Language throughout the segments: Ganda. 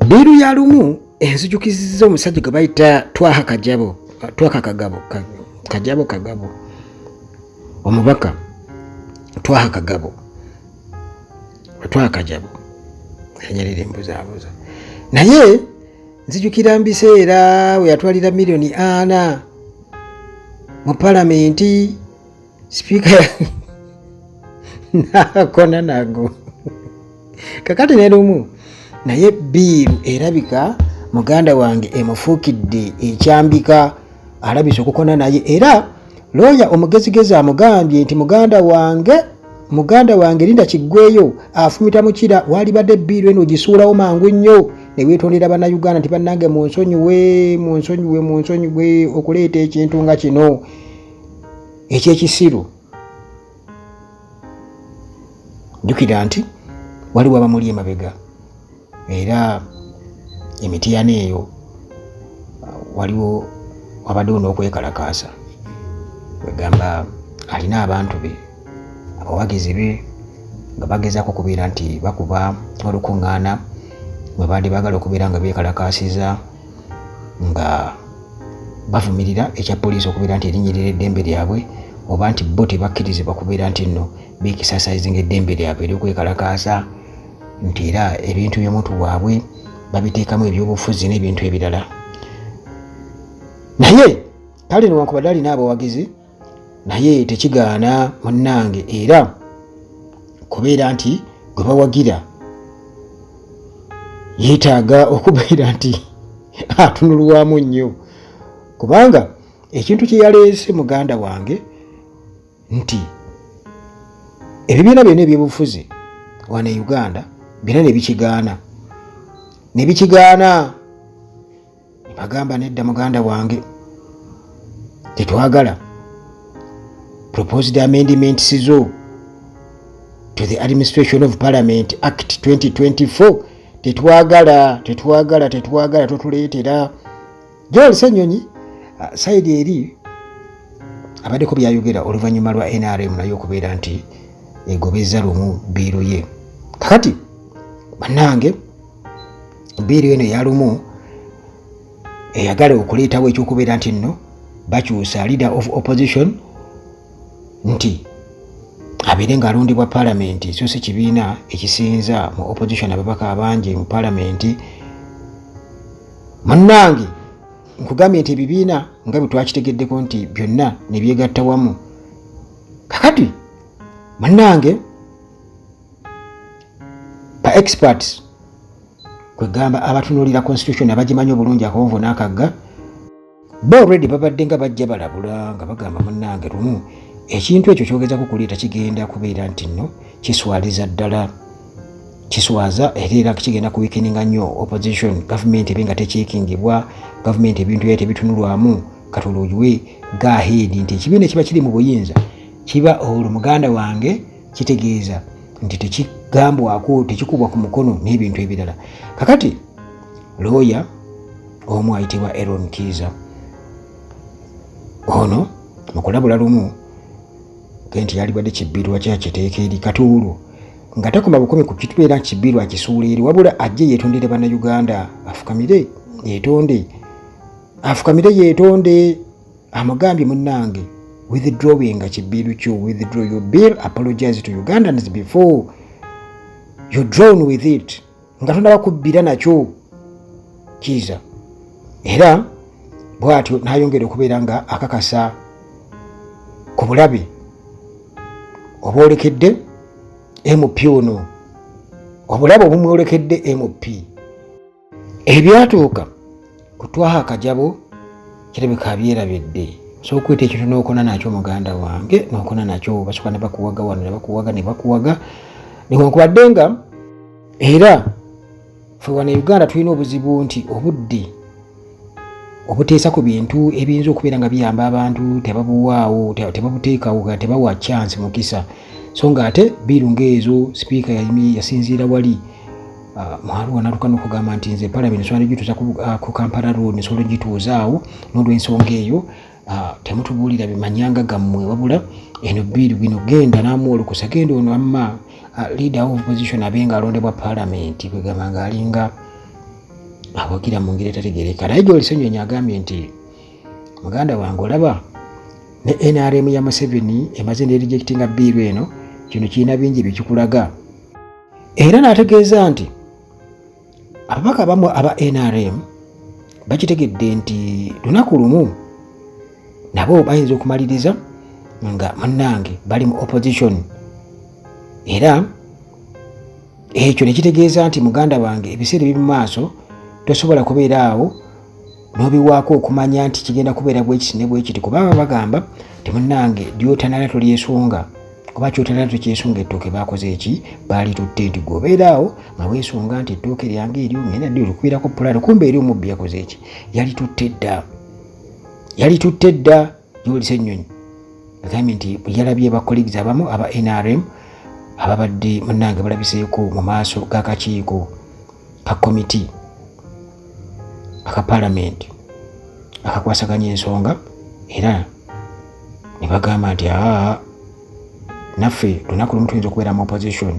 Biiru ya Lumu enzijukizizza omusajja gwe bayita Twaha Kajabo, Twaha Kagabo, Kajabo Kagabo, omubaka Twaha Kagabo, Twaha Kajabo, enyerere mbuzaabuza. Naye nzijukira mu biseera we yatwalira miliyoni 4 mu palamenti, sipiika nakona nago. Kakati ne Lumu naye bill erabika muganda wange emufuukidde ekyambika, alabise okukona naye. Era looya omugezigezi amugambye nti muganda wange, muganda wange, linda kiggweyo. Afumita mukira walibadde bill eno ogisuulawo mangu nnyo ne weetondera Bannayuganda nti bannange, munsonyiwe, munsonyiwe, munsonyiwe okuleeta ekintu nga kino ekyekisiru. Jjukira nti waliwo abamuli emabega, era emitiyana eyo waliwo wabaddewo n'okwekalakaasa. Wegamba alina abantu be, abawagizi be, nga bagezaako okubeera nti bakuba olukuŋŋaana mwe baali baagala okubeera nga beekalakaasiza nga bavumirira ekya poliisi okubeera nti erinnyirira eddembe lyabwe, oba nti bo tebakkirizibwa kubeera nti nno beekisasaizinga eddembe lyabwe eryokwekalakaasa, nti era ebintu by'omuntu waabwe babiteekamu ebyobufuzi n'ebintu ebirala. Naye kale newankubadde alina abawagizi, naye tekigaana munnange era kubeera nti gwe bawagira yeetaaga okubeera nti atunulwamu nnyo, kubanga ekintu kye yaleese, muganda wange, nti ebibiina byonna ebyobufuzi wano e Uganda byonna ne bikigaana, nebagamba nedda, muganda wange, tetwagala proposed amendments zo to the Administration of Parliament Act 2024. Tetwagala, tetwagala, tetwagala, totuleetera. Joel Ssenyonyi side eri abaddeko byayogera oluvannyuma lwa NRM naye okubeera nti egobezza Lumu bill ye. Kakati bannange, bill eno eya Lumu eyagala okuleetawo ekyokubeera nti nno bakyusa leader of opposition nti abeere ng'alondebwa paalamenti, so si kibiina ekisinza mu opposition ababaka abangi mu paalamenti. Munnange, nkugambye nti ebibiina nga bwe twakitegeddeko nti byonna ne byegatta wamu. Kakati munnange, ba experts, kwegamba abatunuulira constitution, abagimanyi obulungi akawonvu n'akagga, bo already babadde nga bajja balabula nga bagamba, munnange Lumu, ekintu ekyo kyogezako kuleeta kigenda kubeera nti nno kiswaliza ddala, kiswaza, era kigenda kuweakeninga nnyo opposition, gavumenti ebe nga tekyekingibwa, gavumenti ebintu byayo tebitunulwamu. Kati olwo ogiwe go ahead nti ekibiina ekiba kiri mu buyinza kiba olwo, muganda wange, kitegeeza nti tekigambwako, tekikubwa ku mukono n'ebintu ebirala. Kakati looya omu ayitibwa Eron Kiiza ono mu kulabula Lumu ge nti yalibadde kibbirwa kyakiteeka eri. Kati olwo nga takoma bukumi ku kitubeera nti kibbirwa akisuula eri, wabula ajje yeetondere Bannayuganda, afukamire yeetonde, afukamire yeetonde. Amugambye, munnange, withdrawing kibill kyo, withdraw your bill, apologize to Ugandans before you drown with it, nga tonaba kubbira nakyo. Kiiza era bw'atyo n'ayongera okubeera nga akakasa ku bulabe obwolekedde MP ono, obulabe obumwolekedde MP. Ebyatuuka kutwaha Akajabo kirabika abyerabidde. Osobola okweta ekintu n'okona nakyo, muganda wange, n'okona nakyo, basooka ne bakuwaga wano, ne bakuwaga, ne bakuwaga, newankubadde nga era ffe wano e Uganda tulina obuzibu nti obudde obuteesa ku bintu ebiyinza okubeera nga biyamba abantu tebabuwaawo, tebabuteekawo, tebawa chance, mukisa. So nga ate bill ng'ezo, sipiika yasinziira wali mwaluwa natuka n'okugamba nti nze palamenti nsobola negituuza ku Kampala Road, nsobola ogituuzaawo. N'olwensonga eyo temutubuulira bimanyanga gammwe, wabula eno bill bino genda n'amuwa olukusa, genda ono amma leader of opposition abe nga alondebwa palamenti, kwegamba ng'alinga Awagira mu ngeri etategeereka. Naye Joel Ssenyonyi agambye nti muganda wange olaba ne NRM ya Museveni emaze ne rejectinga bill eno, kino kirina bingi byekikulaga. Era n'ategeeza nti ababaka abamu aba NRM bakitegedde nti lunaku lumu nabo bayinza okumaliriza nga munnange bali mu opposition, era ekyo ne kitegeeza nti muganda wange ebiseera ebiri mu maaso tosobola kubeera awo n'obiwaako okumanya nti kigenda kubeera bwekiti ne bwekiti, kubanga bagamba nti munnange lyotanala tolyesunga oba kyotanala tokyesunga. Ettooke baakoze eki? Baalitutte. Nti gwe obeera awo nga weesunga nti ettooke lyange eryo ngenda ddi olukubirako pulaani, kumbe eri omubbi yakoze eki? Yalitutte dda, yalitutte dda. Joel Ssenyonyi agambye nti yalabye ba colleagues abamu aba NRM ababadde munnange balabiseeko mu maaso g'akakiiko ka komiti aka palamenti akakwasaganya ensonga, era ne bagamba nti aa, naffe lunaku lumu tuyinza okubeera mu opposition,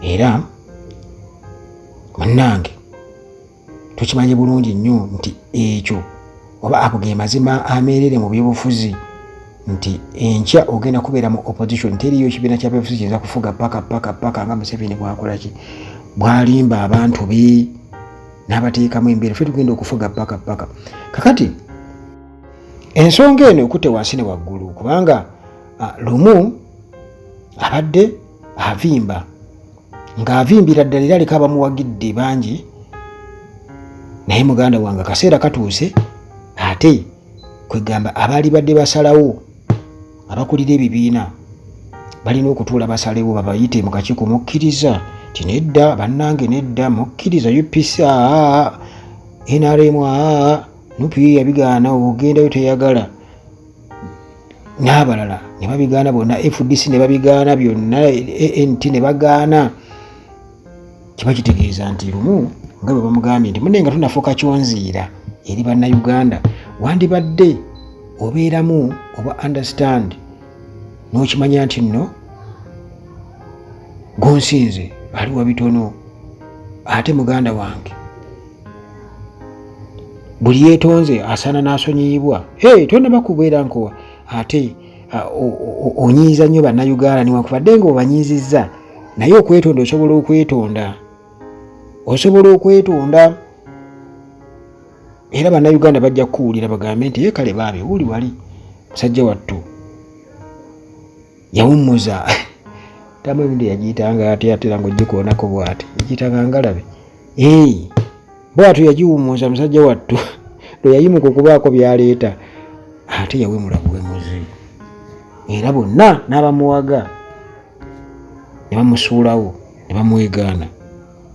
era munnange tukimanyi bulungi nnyo nti ekyo oba ago ge mazima ameerere mu byobufuzi, nti enkya ogenda kubeera mu opposition. Teriyo ekibiina kya byobufuzi kiyinza kufuga paka paka paka nga Museveni bwakola ki, bwalimba abantu be n'abateekamu embeera. Ffe tugenda okufuga paka paka. Kakati ensonga eno ekutte wansi ne waggulu, kubanga lumu abadde avimba ng'avimbira ddala era aliko abamuwagidde bangi, naye muganda wange akaseera katuuse ate kwegamba abaali badde basalawo, abakulira ebibiina balina okutuula basalewo, babayite mu kakiiko. Mukkiriza ti nedda bannange, nedda, mukkiriza UPC, aa, NRM, aa, NUP yabigaana, ogendayo teyagala, n'abalala ne babigaana bonna, FDC ne babigaana byonna, ANT ne bagaana. Kiba kitegeeza nti lumu nga bwe bamugambye nti munne nga tunafuuka kyonziira eri Bannayuganda, wandibadde obeeramu oba understand n'okimanya nti nno gonsinze ali wabitono, ate muganda wange buli yeetonze asaana n'asonyiyibwa. Hey, tonnaba kubeera nkowa ate onyiiza nnyo Bannayuganda, newankubadde nga obanyiizizza, naye okwetonda osobola okwetonda, osobola okwetonda, era Bannayuganda bajja kukuwulira bagambe nti ye kale baabi wuli wali musajja wattu yawummuza tamu emirundi yagiyitanga ate atera ng'ogikoonako bw'ati yagiyitanga ngalabe bw'atyo yagiwummuza musajja wattu lwe yayimuka okubaako by'aleeta, ate yawemula buwemuzi, era bonna n'abamuwaga ne bamusuulawo ne bamwegaana.